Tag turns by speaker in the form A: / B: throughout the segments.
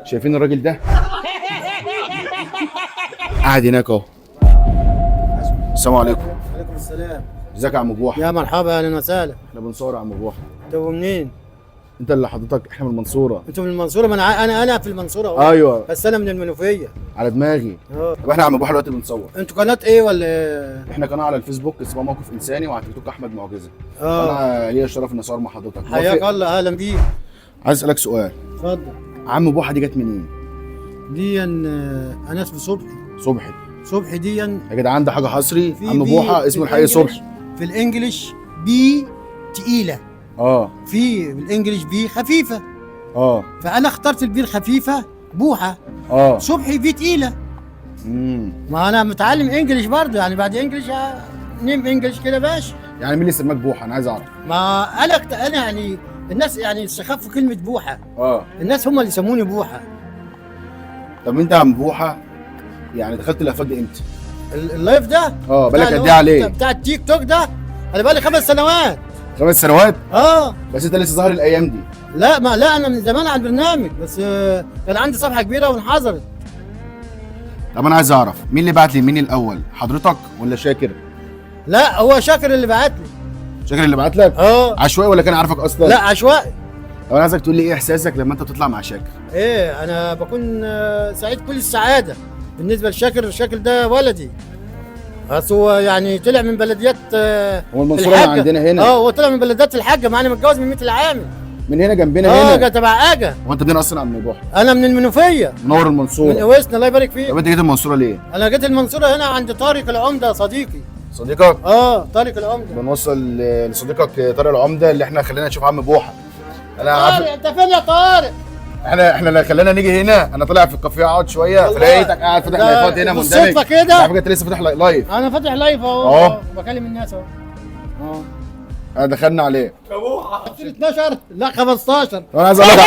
A: شايفين الراجل ده قاعد هناك اهو. السلام عليكم.
B: وعليكم السلام.
A: ازيك يا عم بوحه؟
B: يا مرحبا، اهلا وسهلا.
A: احنا بنصور يا عم بوحه.
B: انتوا منين؟
A: انت اللي حضرتك، احنا من المنصورة.
B: انتوا من المنصورة؟ ما انا انا في المنصورة اهو.
A: ايوه،
B: بس انا من المنوفية.
A: على دماغي. طب احنا يا عم بوحه دلوقتي بنصور.
B: انتوا قناة ايه ولا إيه؟
A: احنا قناة على الفيسبوك اسمها موقف انساني، وعلى تيك توك احمد معجزه. انا ليا الشرف اني اصور مع حضرتك.
B: حياك الله، اهلا بيك.
A: عايز اسالك سؤال.
B: اتفضل.
A: عم بوحه دي جت منين؟
B: دي انا اسمي صبحي.
A: صبحي.
B: صبحي دي
A: يا جدعان ده حاجة حصري.
B: في
A: عم
B: B
A: بوحه
B: في
A: اسمه الحقيقي صبحي.
B: في ال English B تقيلة، في بال English P خفيفة. فانا اخترت ال B الخفيفة بوحه. صبحي B تقيلة. ما انا متعلم English برضه، يعني بعد English name English كده باشا.
A: يعني مين اللي سماك بوحه؟ انا عايز اعرف.
B: ما انا يعني الناس يعني استخفوا كلمة بوحه. الناس هم اللي سموني بوحه.
A: طب انت يا عم بوحه يعني دخلت الافات دي امتى؟
B: ال live ده؟
A: بالك قد ايه عليه؟
B: بتاع التيك توك ده انا بقالي 5 سنوات.
A: 5 سنوات؟ بس انت لسه ظاهر الايام دي.
B: لا ما لا، انا من زمان على البرنامج، بس كان عندي صفحة كبيرة وانحظرت.
A: طب انا عايز اعرف مين اللي بعت لي مين الاول، حضرتك ولا شاكر؟
B: لا هو شاكر اللي بعت لي.
A: شاكر اللي بعت لك؟ عشوائي ولا كان عارفك اصلا؟
B: لا عشوائي.
A: طب انا عايزك تقول لي ايه احساسك لما انت بتطلع مع شاكر؟
B: ايه، انا بكون سعيد كل السعادة. بالنسبة لشاكر، شاكر ده ولدي، بس هو يعني طلع من بلديات
A: هو المنصورة اللي عندنا هنا.
B: هو طلع من بلديات الحاجة، مع اني متجوز من 100 العامل.
A: من هنا جنبنا هنا.
B: تبع اجا.
A: هو انت منين اصلا يا عم بوحه؟
B: انا من المنوفية.
A: منور المنصورة.
B: من قويسنا، الله يبارك فيك.
A: طب انت جيت المنصورة ليه؟
B: انا جيت المنصورة هنا عند طارق العمدة صديقي.
A: صديقك؟
B: طارق العمدة.
A: بنوصل لصديقك طارق العمدة اللي احنا خلينا نشوف عم بوحه. انا عارف.
B: طارق انت فين يا طارق؟
A: احنا اللي خلانا نيجي هنا، انا طالع في الكافيه اقعد شوية فلقيتك قاعد فاتح لايفات هنا مندمج.
B: بالصدفة كده.
A: على فكرة انت لسه فاتح live.
B: انا فاتح live اهو، بكلم الناس اهو.
A: انا دخلنا عليه.
B: 12 لا 15.
A: انا عايز اقول لك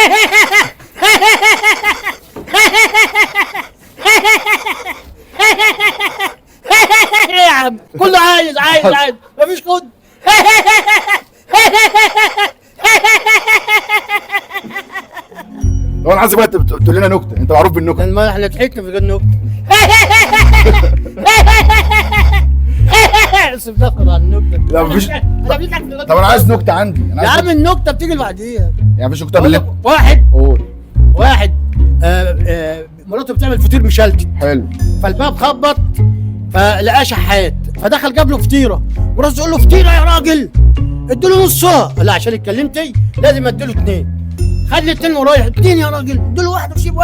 B: ايه يا عم كله عايز عايز عايز، مفيش خد.
A: طب انا عايزك بقى تقول لنا نكتة، انت معروف بالنكت.
B: ما احنا ضحكنا في النكتة. اسف دخل على النكتة.
A: لا مفيش.
B: انا بيضحك.
A: طب انا عايز نكتة عندي.
B: يا عم النكتة بتيجي لوحديها.
A: يعني مفيش نكتة بالله؟
B: واحد.
A: قول.
B: واحد مراته بتعمل فطير مشلتت.
A: حلو.
B: فالباب خبط فلقاه شحات، فدخل جاب له فطيره، مراته تقول له فطيره يا راجل، اديله نصها. لا عشان اتكلمتي لازم اديله 2. خد لي 2 ورايح 2 يا راجل، اديله 1 وسيب 1.